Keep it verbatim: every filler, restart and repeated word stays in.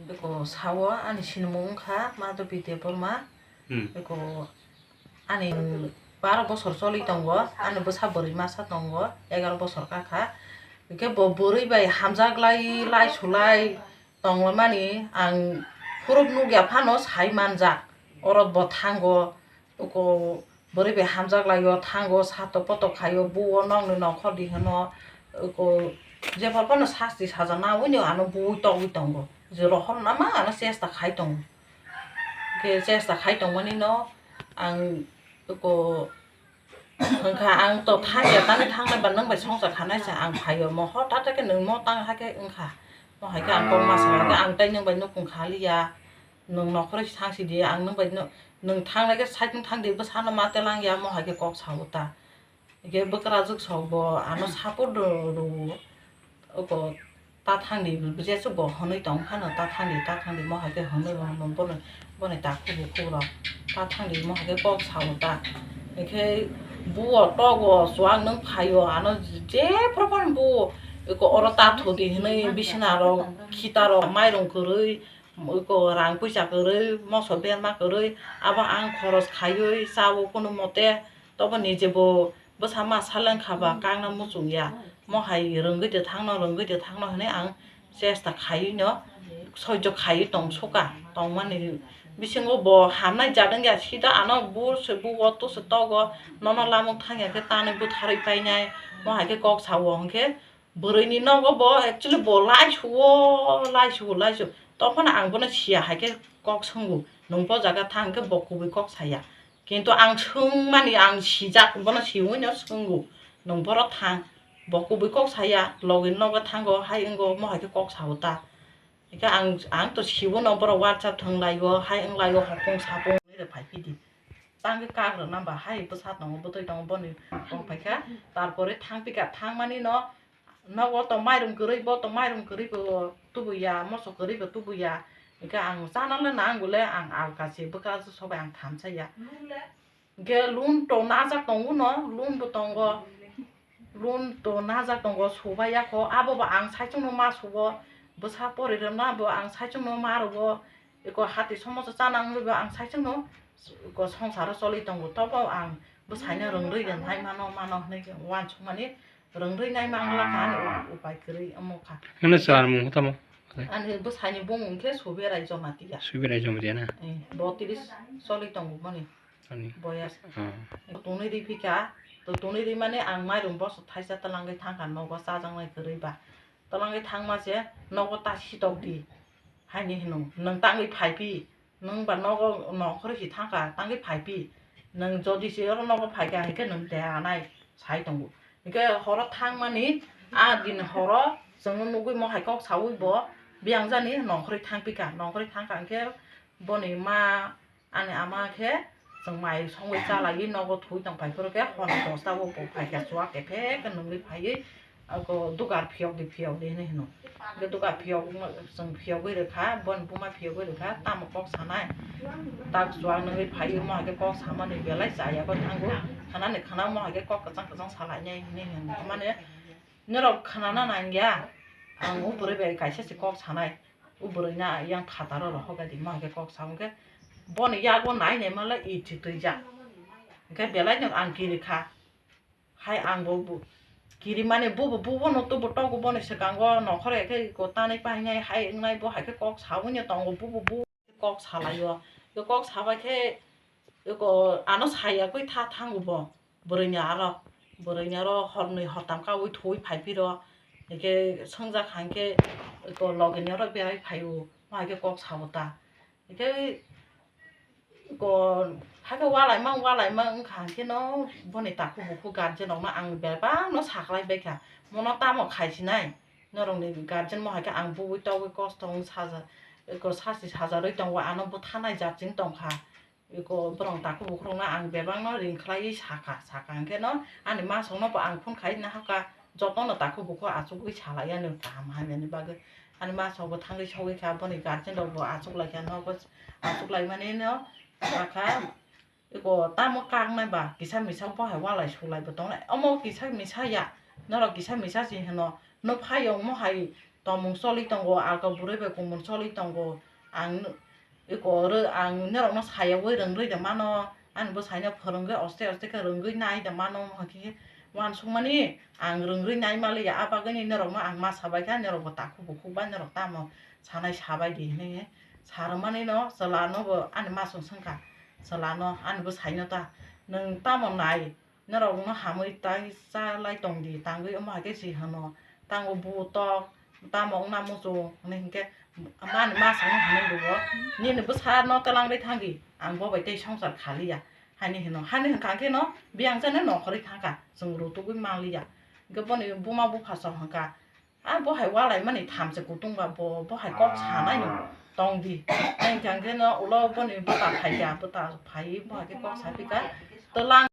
Beko sao ani sinimung wngkha Madhabi Debbarma. Hmm. Beko ani baro bosor choli tongo, ani bwsa bwrwi masa tongo, egaroh bosor kakha. Hwnkhe bo bwrwi bai hamjak lai, lai sulai tongmani ang phurub nukya phano sai manjak. Oro bo thango, uko bwrwi bai hamjak laio, thango, satok potok khaio, buo nokni nokhor di hwno, uko jephar phano sasti sajakna wngwi ano buwi togwi tongo. Je rohor nama ano chesta khai tongo. Khe chesta khai tongmani no ang uko wngkha, ang to thangya, tani thangnai ba nwng bai songcha khanai se ang phaio, mo hothat khe nwng mo tang hakhe wngkha, mo hai khe ang kok ma sa khe ang tai nwng bai nukung kha liya, nwng nokhoroi thang si di, ang nwng bai nwng thangnai khe side nwng thang di, bwsano ma telang ya, mo hai khe kok sao ta, hwnkhe bwkrajwk sok bo ano support rw-, rwo. Oko ta thangdi, jesu bo hwnwi tong phano, ta thangdi, ta thangdi, mo hai khe hwnwi bo hwnwi bono, boni takhu bukhuk rok ta thangdi, mo hai khe kok sao ta. Hwnkhe buo togo, chuwak nwng phaio, ano jephru phano buo eko oro ta thudi hwnwi bisina rok, khita rok, mairung kwrwi, eko rang puisa kwrwi, moso berma kwrwi, abo ang khoros khaiwi chao kunu mote, tobo nije bo bwsa ma saleng kha ba kakna muchung ya, mo hai rwngwi de thangno, rwngwi de thangno hwnwi ang chesta khaiwi no, soijo khaiwi tong suka, tongmani bisingo bo hamnai jat wngya, sida ano bu se bu o tu se togo, nono lamuk thangya khe tanwi butharwi painai, mo hai khe kok sao hwnkhe bwrwini nogo bo actually bo lai suo, lai suo, lai suo, tongphano ang bono siya hai khe kok swngo, nwng bo jaga thang khe bo kubui kok saya. Kintu ang swngmani, ang sijak, bono siwi no swngo, nwng boro thang, bo kubui kok saya, logi nogo thango, hai wngo, mo hai khe kok sao ta. Hwnkhe ang, ang to siwo no, borok WhatsApp thwng laio, hai wng laio, hokung sapung ni phai phidi. Tang khe kak rwna ba, hai bwsa tongo, bwtwi tongo, boni kok phai kha, tarpore thang phi kha, thangmani no, nogo to mairum kwrwi, bo to mairum kwrwi bo tubuya, moso kwrwi bo tubuya. Hwnkhe ang chana le nang gule, ang alka se bwkha sobai ang thansa ya. Hwnkhe loan to najak tongo no, loan bo tongo. Loan to najak tongo, subai ya kho. Abo bo ang saichung no ma subo, bwsa pori rwna bo ang saichung no ma rwo. Eko hati somoso chana wngwi bo ang saichung no, eko songsaro choli tongo. Tobo ang bwsai no rwngwi rwnai mano, mano hwnwi uansukmani. Rwngwi nai mangla kha ani u-, upai kwrwi omo kha. Nini chwla mung tamo? Ani bwsaini bumung khe Suberai Jamatia. Suberai Jamatia na? Eh, bo tris choli tongo boni. Ani. Boyas. Ah. Tonwi ri phika, to tonwi ri mani ang mairum boso thaisa twlangwi thangkha nogo chajaknai kwrwi ba. Twlangwi thangma se nogo ta sitok di. Haini hino, nwng tangwi phai phi. Nwng ba nogo nokhoroi si thangkha, tangwi phai phi. Nwng jodi se oro nogo phaikha, hinkhe nwng deranai sai tongo. Hinkhe horo thangmani, a din horo chwngno nugwi mo hai kok saui bo biyang jani nokhoroi thang phikha. Nokhoroi thangkha hinkhe boni ma, ani ama khe chwng mai songwi chalaiwi nogo thwi tong phai phuru khe hor dosta o bo phaikha, chuwak kephek khe nungwi phaiwi. Ako dugar phiyok di, phiyok di hinwi hino. Hwnkhe dugar phiyok, chwng phiyogwi rwkha, boni buma phiyogwi rwkha, tamo kok sanai. Tak chuwak nungwi phaiwi mo hai khe kok samani belai chaya bai thango. Khanani khana mo hai khe kok kwchang kwchang salainai hinwi hino. Mane norok khanana nangya. Ang o bwrwi bai kaisa se kok sanai. O bwrwi na yang phataro rohor gai di mo hai khe kok sa hwnkhe boni yago nai nai male iti twijak. Hwnkhe belai no ang kirikha. Hai ang bo, bo kirimani bo, bo, bo, bono tubu togo boni swkango nokhor ya khe ko tanwi painai hai wngnai bo hai khe kok saui no tongo bo, bo, bo kok salaio. Kok sabai khe ko ano sayagwi tha thango bo bwrwini aro, bwrwini aro hornwi hortam kaui thoi phai phiro, hwnkhe swngjak hai khe ko logini aro berai phaio, mo hai khe kok sao ta. Hwnkhe ko, hakhe walaima, walaima wngkha hwnkhe no boni takhuk bukhuk guardian rokno ang bebak no saklai baikha, mono tamo khaisinai, norokni guardian mo hai khe ang bugwi togwi kosto wng saja, ko sasti sajarwi tongo, ano bwthanai jat chini tongkha, ko borok takhuk bukhuk rokno ang bebak no ring khlaiwi sakha, sakha hwnkhe no ani masok no bo ang phone khai nahakha, jotono takhuk bukhuk achugwi salai ya nw kaham hamyani bagwi. Ani masok bo thangwi sogwi kha, boni guardian rok bo achuk lai kha, nogo achuk lai mani no sakha, eko tamo kak nai ba kisa misa bo hai walai sulai bo tongnai, omo kisa misa ya, norok kisa misa se hino, no phai yo mo hai tongmung choli tongo, alka bwrwi bai kumung choli tongo. Ang iko ang norokno sayawi rwngrwi de mano, ani bwsaino phwrwngwi oste oste khe rwngwi nai de mano, hwnkhe uansukmani ang rwngwi nai maliya, a bagwino norokno ang ma sabaikha, norokbo takhuk bukhuk bai norok tamo sanai sabaidi hinwi. Sarwmani no chwla no bo ani masong swngkha, chwla no ani bwsaino ta, "Nwng tamo nai, norok no hamwi tai chalai tongdi," tangwi omo hai khe si hwno. Tango butok, tamo wngna muchung hinwi hinkhe mani masong no hinwi bo, "Nini bwsa no twlangwi thangdi, ang bo bai tei songsar khaliya," hani hino. Hani hwnkha khe no biyang jani nokhorwi thangkha, chwng rutugwi manliya. Hinkhe boni buma bupha song hwnkha, "A bo hai walaimani thamse kutung ba bo, bo hai kok sanai no tongdi." Hingkha khe no ulo boni bwta phaikha, bwta phaiwi bo hai khe kok saphikha, "Twlang."